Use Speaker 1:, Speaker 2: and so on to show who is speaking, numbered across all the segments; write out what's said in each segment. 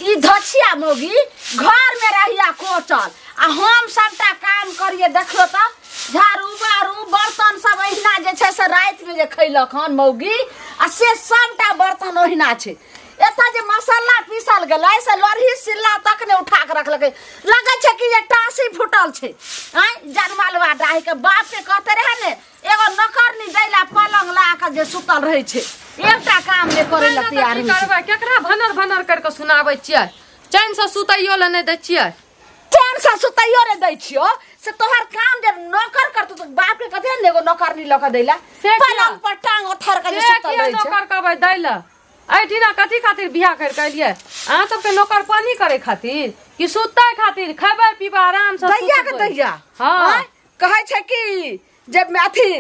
Speaker 1: ई धछिया मोगी घर में रहिया कोचल आ हम सबटा काम करिए। देखलो त झाड़ू बारू बर्तन सब एहिना जे छै से राति में जे खैलक हन मौगी आ से सबटा बर्तन ओहिना छै। एतऽ जे मसाला पीसल गेलै से लोरही सिल्ला तक ने उठा के रखलकै, लगै छै कि जे टाँसी फूटल छै। आँय जनमलवा डाही के बाप के कहते रहे ने एगो नौकरनी दैला पलंग ला के जे सुतल रहै छै, एकटा काम नहि करै ला तैयार
Speaker 2: होइ छै। केकरा भनर भनर कर के सुनाबै छियै? चैन से सुतैयो ला नहि दै छियै।
Speaker 1: चैन से सुतैयो रे दै छियो से तोहर काम जे नौकर करतौ त बाप के कथे ने एगो नौकरनी ल के दैला पलंग पर टांग ओथर के जे सुतल रहै छै।
Speaker 2: नौकर कहबै दैला? एहिठिना कथी खातिर बियाह कर के एलियै? अहाँ सबके नौकर पानी करे खातिर कि सुतै खातिर? खेबै पीबै आराम से
Speaker 1: दैया के दैया। हां कहै छै कि जे अथी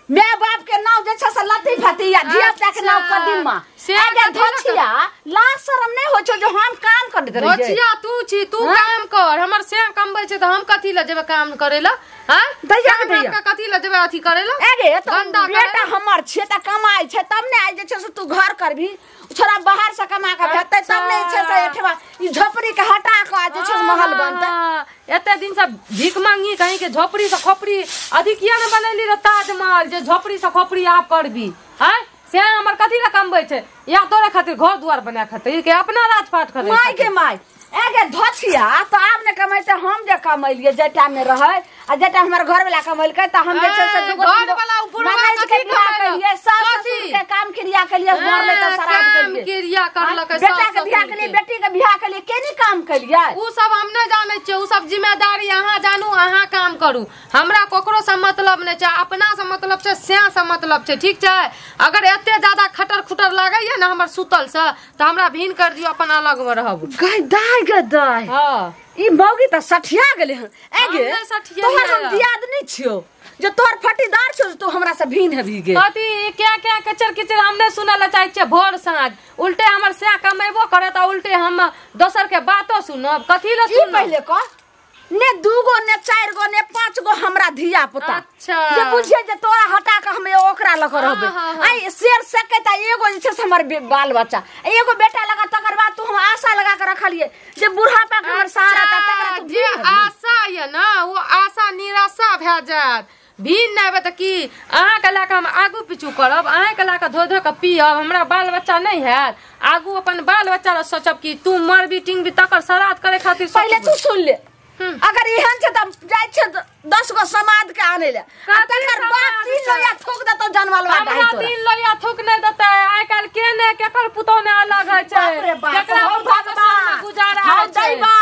Speaker 1: my बाप के नाम जे छै से लती फती या धिया पुता के नाम कदीमा। आगे धोछिया लाज शरम नहीं होइ छौ जो हम काम करैत रहियै।
Speaker 2: धोछिया तू छी, तू काम कर, हमर से कमबै छै त हम कथी ल जेबै काम करै ल? हां
Speaker 1: दैया के दैया
Speaker 2: कथी ल जेबै अथी करै ल?
Speaker 1: आगे त बेटा हमर छै त कमाइ छै तब ने आइ जे छै से तू घर करबी, छोरा बाहर से कमा के भेटतै तब ने छै से एठवा ई झोपड़ी के हटा के जे छै महल बनतै।
Speaker 2: एते दिन से भीख मांगी कहीं के झोपड़ी से खोपड़ी अधिक किया ने बनैली रे ताजमहल जे झोपड़ी से खोपड़ी आप करबी? हां से हमर कथी ल कमबै छै? या तोरे खातिर घर दुआर बना खातिर के अपना राजपाट करे?
Speaker 1: माय के my एगे धोछिया त आब ने कमैते, हम जे कमैलियै जे टाइम में रहै आ जे टाइम हमर घर वाला कमैलकै त हम जे छै से दुगो
Speaker 2: घर वाला बुढ़वा कथी
Speaker 1: कमैलियै, सास ससुर के काम क्रिया केलियै, मरलै त श्राद्ध
Speaker 2: केलियै, क्रिया करलकै,
Speaker 1: बेटा के बियाह केलियै, बेटी के बियाह केलियै, केनी काम केलियै
Speaker 2: उ सब हम नै जानै छियै। उ सब जिम्मेदारी अहाँ जानू, अहाँ काम करू, हमरा ककरो से मतलब नै छै, अपना से मतलब छै, से से मतलब छै। ठीक छै? अगर एते ज्यादा खटर खुटर लागैया ने हमर सुतल से त हमरा भीन कर दियौ, अपन अलग में रहब।
Speaker 1: गै दाय गे दाय,
Speaker 2: हां
Speaker 1: ई मौगी त सठिया गेलै हन। एगे तोहर हम दियादनी छियो जे तोहर फटीदार छियो, तू हमरा से भीन हेबी गे।
Speaker 2: कथी क्या क्या कचर किचर हम नै सुनय ल चाहै छियै भोर साँझ। उल्टे हमर से कमेबो करे त उल्टे हम दोसर के बातो सुनब, कथी ल सुनब?
Speaker 1: पहिले कह ने दूगो ने चार गो ने पांच गो हमरा धिया पुता।
Speaker 2: अच्छा
Speaker 1: जे बुझिए जे तोरा हटा के हम ओकरा लग रहबै। आई शेर सके त एगो जे छै से हमर बाल बच्चा एगो बेटा लगा, तकर बाद तू हम आशा लगा के रखलिए जे बुढ़ापा के हमर सहारा त तकरा तू
Speaker 2: जे आशा ये ना वो आशा निराशा भए जायत। भीन नहि हेबै त की अहाँ के लए के हम आगू पीछू करब? अहाँ के लए के धो धो के पियब, हमरा बाल बच्चा नहि हैत। आगू अपन बाल बच्चा ल सोचब कि तू मरबी टिंगबी तकर श्राद्ध करे खातिर।
Speaker 1: पहिले तू सुन ले, अगर एहन छै त जाइ छै 10 गो समाद के आनै ले आ तकर बाद 3 लोया थूक देतौ जनमलवा डाही
Speaker 2: तोरा। 3 लोया थूक नै देतै। आइ काल्हि के ने केकर पुतोह ने अलग होइ छै, केकरा पुतोह के संग गुजारा होइ छै।
Speaker 1: दैबा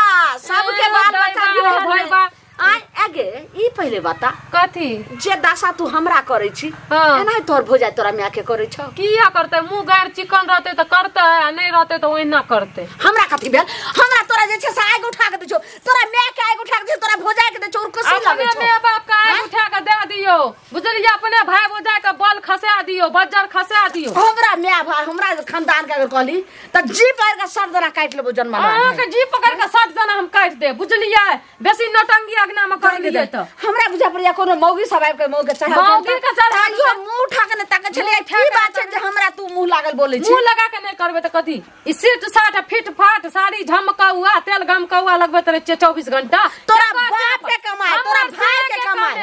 Speaker 1: सबके बाल बच्चा भइबा। आइ आगे ई पहिले बता
Speaker 2: कथी
Speaker 1: जे दशा तू हमरा करै छी एनाहि तोहर भौजाइ तोरा माय के करै छौ?
Speaker 2: किया करतै? मुँह गारि चिकन रहतै त करतै आ नहि रहतै त ओहिना करतै।
Speaker 1: हमरा कथी भेल? हमरा तोरा जे छै से आगि उठा के दै छौ, तोरा माय के आगि उठा के दै छौ, तोरा भौजाइ के दै छौ, और खुशी लगै छौ।
Speaker 2: अपने माय बाप के आगि उठा के दे दियौ, बुझलियै? अपने भाय भौजाइ के बल खसा दियौ, बज्जर खसा दियौ।
Speaker 1: हमरा माय भाय हमरा खानदान के अगर कहली त जी पकड़ के 60 जना काटि लेबौ जनमला।
Speaker 2: अहाँ के जी पकड़ के 60 जना हम काटि देब, बुझलियै? बेसी नौटंकी अगना में कर लियै त
Speaker 1: हमरा बुझा पड़िया कोनो मौगी सब आबि के मौगी के चढ़ा
Speaker 2: मौगी के चढ़ा
Speaker 1: दियौ, मुंह उठा के ने ताकै छलियै। की बात छै जे हमरा तू मुंह लागल बोलै छी?
Speaker 2: मुंह लगा के नहि करबै त कथी? ई सिर्फ साठ फिट फाट साड़ी झमकौआ तेल गमकौआ लगबैत रहै छियै 24 घंटा।
Speaker 1: तोरा बाप के कमाई, तोरा भाई के कमाई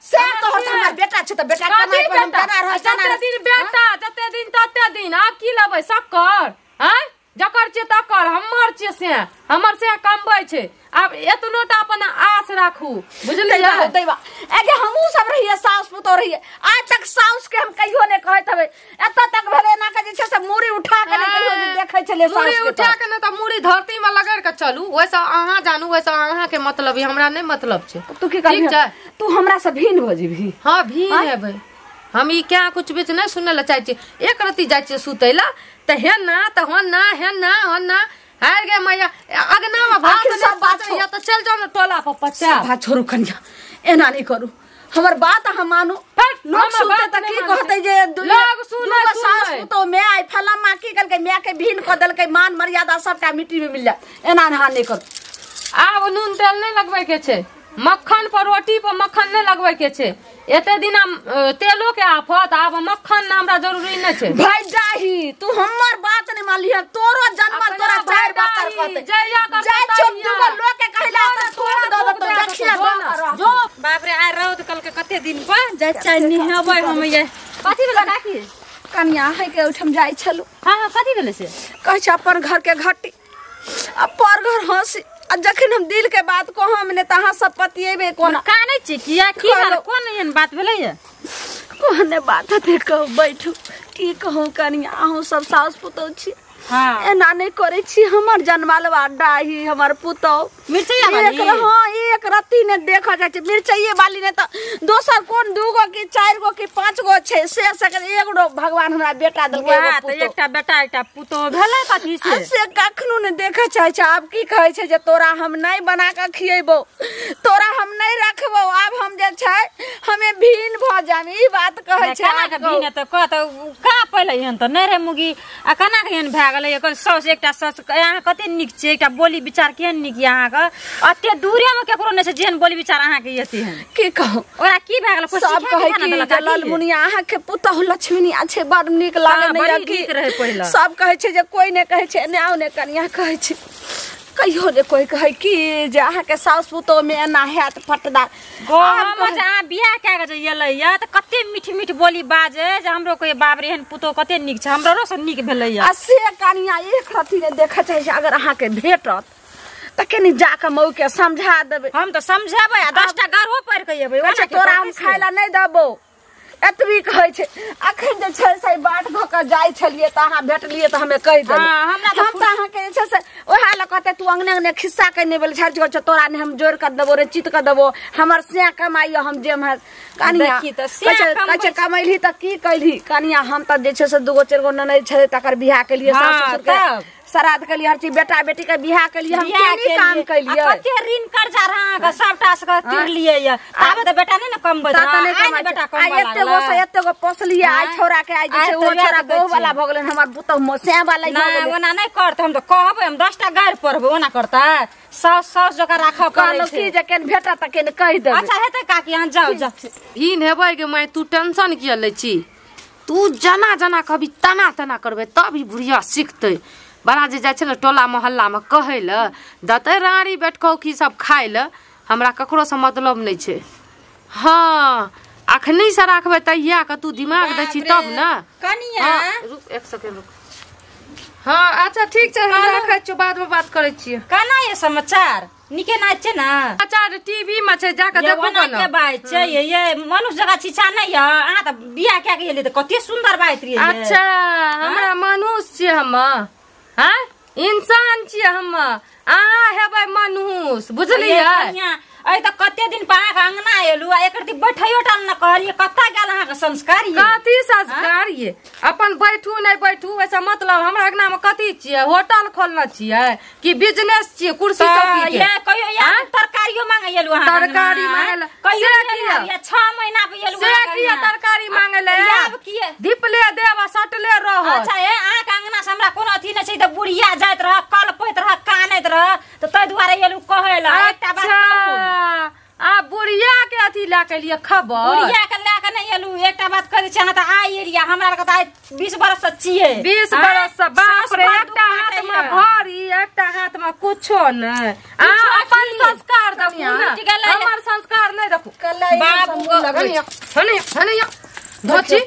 Speaker 1: से तोहर हमर बेटा छै त बेटा कमाई पर हम केना रह
Speaker 2: जते दिन बेटा जते दिन तते दिन। आब की लेबै शक्कर? आँय जकर छियै तकर, हमर छियै से, हमर से कमबै छै। आब एतनो टा अपन आस राखू, बुझलियै?
Speaker 1: दैबा एगे हमहूँ सब रहियै साउस पुतोह रहियै, आज तक साउस के हम कहियो नहि कहैत हेबै। एतऽ तक भेलै एना के जे छै से मूड़ी उठा के नहि कहियो जे देखै छलियै साउस
Speaker 2: के। मूड़ी उठा के नहि तऽ मूड़ी धरती में लगड़ के चलू, ओहिसँ अहाँ जानू, ओहिसँ अहाँ के मतलब, हमरा नहि मतलब छै।
Speaker 1: तू की करबी? तू हमरा से भिन्न भऽ जेबही?
Speaker 2: हाँ भिन्न हेबै हम। ई क्या कुछ बीच नहि सुनय लए चाहै छियै। एक रत्ती जाइ छियै सुतै लए तऽ हे ना तऽ हो ना, हे ना हो ना, हारि गे मैया अगना में भात
Speaker 1: सब बात
Speaker 2: या तऽ चल जाओ ने टोला पर पचा।
Speaker 1: बात छोड़ू कनिया, एना नहि करू, हमर बात अहाँ मानू। लोग सुनते तऽ की कहतै जे
Speaker 2: लोग सुनै
Speaker 1: सास पुतोह my I फलामा की केलकै, my के भिन्न कऽ देलकै, मान मर्यादा सबटा मिट्टी में मिल जायत। एना अहाँ नहि करू।
Speaker 2: आब नून तेल नहि लगबै के छै, मक्खन पर रोटी पर मक्खन नहि लगबै के छै। एते दिना तेलो के आफत आब मक्खन ना हमरा जरूरी नै छै।
Speaker 1: भाई जाही तू हमर बात नै मानलिहे तोरो जन्मल तोरा चार बात कहते
Speaker 2: जइया कर
Speaker 1: जाय चुप दुगो लोग के कहला त थोक द दतो देखिया
Speaker 2: जो।
Speaker 3: बाप रे आ रौद कल के कते दिन पर जाय चाय निहबै हम ये
Speaker 2: कथि भेलै काकी?
Speaker 1: कनिया है के ओठम जाय छलु।
Speaker 3: हां हां कथि भेलै से?
Speaker 1: कहै छै अपन घर के घटी आ पर घर हंसी आ जखन हम दिल के बात कहम ने त अहाँ सब पतिएबे कोना
Speaker 3: कानै छी किया की भेल कोन एहन बात भेलै ये?
Speaker 1: कोने बात हेतै कहू बैठू की कहू कनिया अहूँ सब सास पुतोह छी।
Speaker 3: हां
Speaker 1: एना नहि करै छी हमर जनमालवा डाही हमर पुतोह
Speaker 3: मिरचैया वाली।
Speaker 1: हां एक रत्ती ने देखा जाइ छै मिरचैये वाली ने त दोसर कोन दूगो की चारि गो की पाँच गो छै से सके एगो भगवान हमरा बेटा देलकै एगो पुतोह।
Speaker 3: एकटा बेटा एकटा पुतोह भेलै कथी से?
Speaker 1: से कखनो ने देखै चाहै छै। आब की कहै छै जे तोरा हम नहि बना के खियेबौ तोरा हम नहि रखबौ आब हम जे छै हमे भिन्न भऽ जाम ई बात कहै छै।
Speaker 3: केना के भिन्न तऽ कह तऽ का पहिले एहन तऽ नहि रहै मुगी आ केना के एहन भए गेलै? एकर साउस एकटा साउस अहाँ कते नीक छै एकटा बोली विचार केहन नीक यऽ अहाँके अते दूरे में केकरो नहि छै जेहन बोली विचार अहाँके यऽ तेहन।
Speaker 1: की कहू
Speaker 3: ओकरा की भए गेलै?
Speaker 1: सब कहै कि जे ललमुनिया अहाँके पुतहु लक्ष्मीनिया छै बड़ नीक लागै नहि
Speaker 3: की रहै पहिले।
Speaker 1: सब कहै छै जे कोइ नहि कहै छै एने आउ ने कनिया कहै छै कहियो ने कोइ कहै कि जे अहाँके साउस पुतोह में एना हैत फटदार।
Speaker 3: हम जे अहाँ बियाह कए के जे एलै यऽ तऽ कते मीठ मीठ बोली बाजै जे हमरो कहै बाप रे एहन पुतोह कते नीक छै हमरो से नीक भेलै यऽ।
Speaker 1: आ से कनिया एक रत्ती नहि देखऽ चाहै छै। अगर अहाँके भेटत तऽ कनि जाकऽ मऊ के समझा देबै।
Speaker 3: हम तऽ समझेबै आ 10टा गारहो पढ़ि कऽ एबै।
Speaker 1: तोरा हम खाय लए नहि देबौ एतबी कहै छै। अखन जे छै से बाट धऽ कऽ जाइ छलियै तऽ अहाँ भेटलियै तऽ हमे कहि देलियै। हम तऽ अहाँके जे छै से ओएह लए कहतै तू अंगने अंगने खिस्सा कहि नहि बोलै छै तोरा नहि हम जोड़ि कऽ देबो रे चित कऽ देबो हमर सैं कमाइए हम जेम है कनिया कहै छै कमैलही तऽ की कैलही कनिया। हम तऽ जे छै से दूगो चारि गो ननैद छै तकर बियाह केलियै सास ससुर के श्राद्ध के लिए हर चीज बेटा बेटी के बियाह के लिए हम केनी काम केलियै।
Speaker 3: कते ऋण कर्जा रहा के सबटा से तिरलियै ये ताबे त बेटा नै ने कमबै रहा बेटा कमबै
Speaker 1: आ एते गो से एते गो पोसलियै आइ छौरा के आइ जे छै ओ छौरा बहु वाला भ गेलै हमर पुतहु मोसे वाला
Speaker 3: भ गेलै। ओना नै करत हम त कहबै हम 10टा गारि पढ़बै ओना करतै सास सास जका राखऽ पड़ै
Speaker 1: छै। की जे केन भेटत त केन कहि देबै।
Speaker 3: अच्छा हेतै काकी अहाँ जाउ जाउ।
Speaker 2: भिन हेबै गे my तू टेंशन किया लै छी? तू जना जना कभी तना तना करबै तब ई बुढ़िया सिखतै। बड़ा जे जाइ छै ने टोला मोहल्लामे कहै लए दतै राड़ी बैठकौकी सब खाय लए हमरा ककरोसँ मतलब नहि छै। हँ अखनीसँ राखबै तहिया के तू दिमाग दै छी तब ने।
Speaker 3: कनिया
Speaker 2: रुक एक सेकेंड रुक। हँ अच्छा ठीक छै हम राखै छियौ बादमे बात करै छियै।
Speaker 3: केना ये समाचार नीके ना छै ना?
Speaker 2: समाचार टीवी में छै जाके देखो
Speaker 3: ने के बात छै ये मनुष्य जगह छीछा नहीं है। अहाँ त बियाह कए के एलियै त कते सुंदर बात रहियै।
Speaker 2: अच्छा हमरा मनुष्य छियै हम हाँ इंसान छियै हम अहाँ हेबै मनुष्य बुझलियै?
Speaker 3: अइ त कते दिन पर अहाँके अंगना एलु आ एकर दिन बैठैयो टा न कहलियै कतऽ गेल अहाँके संस्कार ये?
Speaker 2: कथी संस्कार ये? अपन बैठू नहि बैठू वैसा मतलब हमरा अंगना में कथी छियै? होटल खोलने छियै कि बिजनेस छियै कुर्सी चौकी के?
Speaker 3: कहियो यार तरकारियो मांगे एलु अहाँ
Speaker 2: तरकारी मांगे ले
Speaker 3: कहियो 6 महीना पे एलु
Speaker 2: से किया तरकारी मांगे ले
Speaker 3: आब किए
Speaker 2: धिपले देब आ सटले रह।
Speaker 3: अच्छा ए अहाँके अंगना से हमरा कोनो अथी नहि छै त बुढ़िया जाइत रह कलपैत रह कानैत रह त तै दुआरे एलु कहै ला एकटा बात कहू।
Speaker 2: आ बुढ़िया के अथी लए के लिए खबर
Speaker 3: बुढ़िया के लए के नहि एलु एकटा बात कहै छी अहाँ त आइ एलियै हमरा लग त आइ 20 बरस से छियै। 20
Speaker 2: बरस से बाप रे एकटा हाथ में घड़ी एकटा हाथ में कुछो नहि। अहाँ अपन संस्कार देखू ने हमर संस्कार नहि देखू।
Speaker 3: बाबू
Speaker 2: हने हने धोची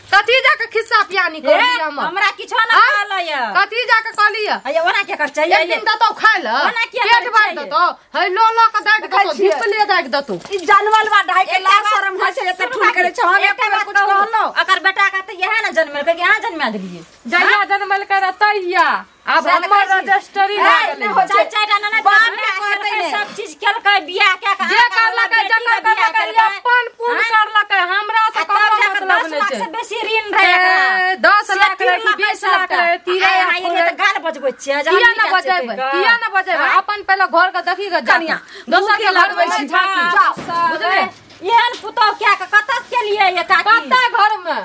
Speaker 2: कथी जाके खिस्सा पियानी कहली
Speaker 3: हमरा किछो न कहलय
Speaker 2: कथी जाके कहली
Speaker 3: अये ओना के कर चाहिए
Speaker 2: एक दिन दतौ खाय ल पेट भर दतौ है लो लो के दाग दतौ धिपले दाग दतौ
Speaker 1: ई जानवर बा ढाई के लाज शरम होइ छै एते ठुन करे छै। हम एक बेर कुछ कहलौ
Speaker 3: अकर बेटा के त यहे न जनमल के यहाँ जनमा देलियै
Speaker 2: जहिया जनमल के तहिया अब हमर रजिस्ट्री भए गेलै।
Speaker 3: चारि चारिटा ननद
Speaker 1: बाप के कहतै ने
Speaker 3: सब चीज केलकै बियाह के
Speaker 2: जे करलकै जकर करलकै अपन पुण्य करलकै हमरा से कोनो मतलब
Speaker 3: 10
Speaker 2: नहि
Speaker 3: लाख
Speaker 2: छै।
Speaker 3: से बेसी ऋण रहे एकरा
Speaker 2: 10 लाख रहे कि 20 लाख रहे तीरा
Speaker 3: त गाल बजबै छियै
Speaker 2: किया न बजेबै किया न बजेबै अपन पहिले घर के देखी के
Speaker 1: कनिया
Speaker 2: दोसर के घर में झाकी बुझले
Speaker 3: एहन पुतोह क्या के कतऽ के लिए ये काकी
Speaker 2: कतऽ घर में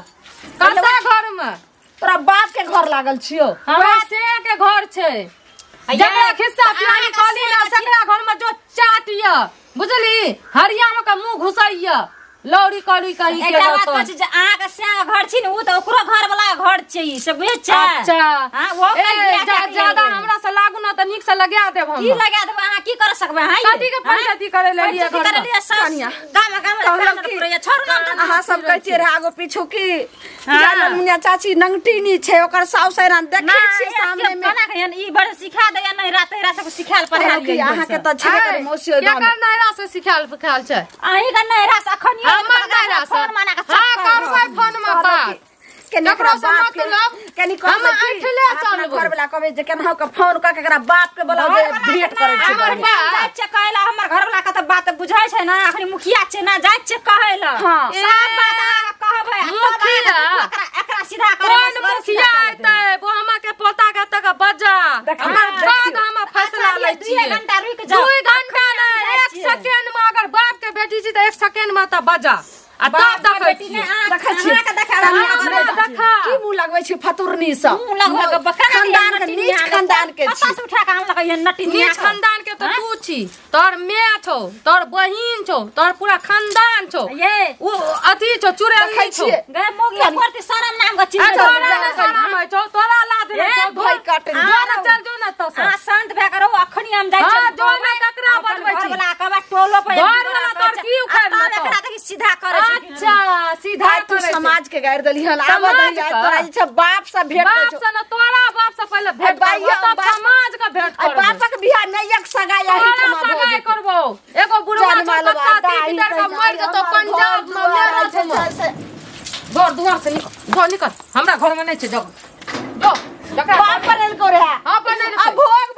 Speaker 2: कतऽ घर में
Speaker 1: तोरा बाप के घर लागल छियो?
Speaker 2: हमरा से के घर छै जकरा खिस्सा पियानी कहली ना सकरा घर में जो चाट य बुझली हरिया में के मुंह घुसैया। लौड़ी करी कही के
Speaker 3: एकटा बात कहै छी जे अहाँ के स्याह घर छी ने उ त ओकरो घर वाला घर छै ई से बुझै छै।
Speaker 2: अच्छा
Speaker 3: हां वो
Speaker 2: ज्यादा हमरा से लागू ना त नीक से लगा देब हम।
Speaker 3: की लगा देब अहाँ की कर सकबै? हां
Speaker 2: कथी के पंचायती करे ले लिए घर
Speaker 3: करे लिए
Speaker 1: कनिया
Speaker 3: गाम गाम पुरैया छोड़ू ना।
Speaker 1: अहाँ सब कहै छियै रहे आगो पीछू की मुनिया चाची नंगटीनी छै ओकर साउस एना देखै छी सामने में
Speaker 3: केना के ई बड़ सिखा दैया नहीं रात रात सब सिखाल पढ़ाल
Speaker 1: कि अहाँ के त छेबे करे मौसी
Speaker 2: के कर नैरा से सिखाल पखाल छै
Speaker 3: अहीं के नैरा से अखन
Speaker 2: हमर नैरा से
Speaker 3: फोन मना के
Speaker 2: हां करबै फोन में बात
Speaker 1: केने
Speaker 2: केकरो से मतलब
Speaker 1: केनी
Speaker 2: हम ऐठले चलबो
Speaker 1: घर वाला कहबै जे केनहु के फोन क के एकरा बाप के बोलाउ जे भेंट करै छै।
Speaker 2: हमर बाप
Speaker 3: जाय छै कहैला हमर घर वाला के त बात बुझै छै ना अखनी मुखिया छै ना जाय छै कहैला सब बात अहाँ कहबै
Speaker 2: मुखिया
Speaker 3: एकरा सीधा करे
Speaker 2: कोन मुखिया ऐतै वो हमरा के पोता के तक बजा हमर बाद हम फैसला लै छी।
Speaker 3: 2 घंटा रुक जाउ
Speaker 2: 2 घंटा नै 1 सेकंड में अगर बाप के बेटी छी त 1 सेकंड में त बजा आ तब देखै छी
Speaker 1: देखै छी
Speaker 2: देखा
Speaker 1: की मुंह लगबै छी फतुरनी सब
Speaker 3: मुंह लगबै के बकरा
Speaker 1: खानदान के नीच खानदान के छी
Speaker 3: कतऽ से उठा के आनलक ये नटी
Speaker 2: नीच खानदान के तो तू छी तोर my छौ तोर बहिन छौ तोर पूरा खानदान छौ
Speaker 3: ये
Speaker 2: उ अथी छौ चुड़ैल छौ
Speaker 3: गे मोगी करती शरम नाम के चीज
Speaker 2: तोरा नै शरम होइ छौ तोरा लाज नै छौ
Speaker 1: भई काटे
Speaker 2: जो चल जो न त
Speaker 3: हां शांत भए करो अखनी हम जाइ छी
Speaker 2: हां जो न ककरा बजबै छी
Speaker 3: घर वाला कहबा टोलो पर
Speaker 2: घर वाला तोर की उखाड़
Speaker 3: लेतौ एकरा देखी सीधा करे
Speaker 2: अच्छा सीधा
Speaker 1: तू समाज के गारि देली हन आब तोरा जे छै बाप से भेंट
Speaker 2: बाप से न तोरा बाप से पहिले भेंट करबो तब समाज के भेंट करबो।
Speaker 1: बापक बियाह नै एक सगाई एही
Speaker 2: ठाम सगाई करबो एगो बुढ़वा छौ कत्ता भीतर के मर जतो पंजाब में मेरा छै घर दुआर से निकल जो निकल हमरा घर में नै छै जग जो
Speaker 1: बाप बनेलको रहे
Speaker 2: हां बनेलको
Speaker 1: आ भोग